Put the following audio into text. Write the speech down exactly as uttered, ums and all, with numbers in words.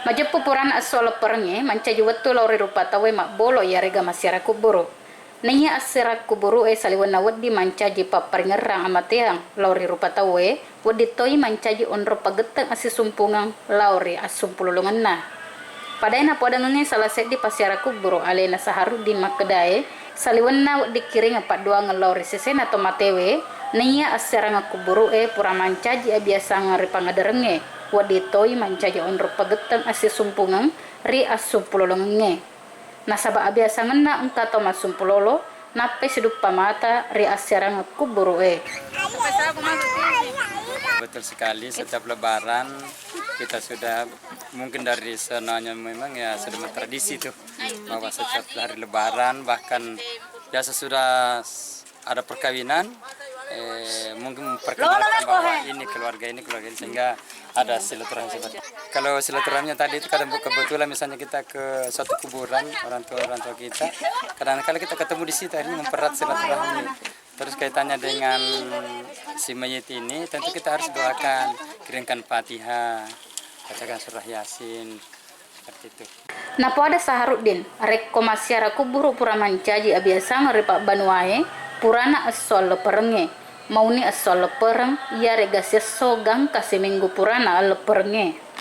Majeppu purana esso allepperengnge, mancaji wettu lao ri rupa tauwe mabbolo iyarega massiara kubburu. Naiya assiara kuburu'e saliwenna wedding mancaji papparingerrang amateang lao ri rupa tauwe, wedding toi mancaji onrong pagetteng assisumpungeng lao ri assumpulolongenna. Padae napoadangengnge sala seddi passiara kubburu alena Saharuddin makkedae, saliwenna wedding kiringeng paddoangeng lao ri sesena to matewe, naiya assiarangeng kuburu'e pura mancaji abiasangeng ri pangaderengnge, wedding toi mancaji onrong pagetteng assisumpungeng ri assumpulolongengnge. Nasaba abiasangenna engka tau massumpulolo, nappai siduppa mata ri assiarangeng kuburu'e. Betul sekali, setiap Lebaran kita sudah, mungkin dari sananya memang ya sudah tradisi tuh, bahwa setiap hari Lebaran bahkan biasa sudah ada perkawinan, eh, mungkin memperkenalkan bahwa ini keluarga ini, keluarga ini, sehingga ada silaturahmi seperti itu. Kalau silaturahminya tadi itu kadang kebetulan misalnya kita ke suatu kuburan orang tua orang tua kita, kadang kala kita ketemu di situ, akhirnya mempererat silaturahmi. Terus kaitannya dengan si mayit ini, tentu kita harus doakan, kirimkan Fatihah, bacakan surah Yasin, seperti itu. Napoada Saharuddin, rekko massiara kubburu pura mancaji abiasangeng ri pabbanuae, purana esso allepperengnge, mauni esso alleppereng iyarega siesso gangka siminggu purana allepperengnge.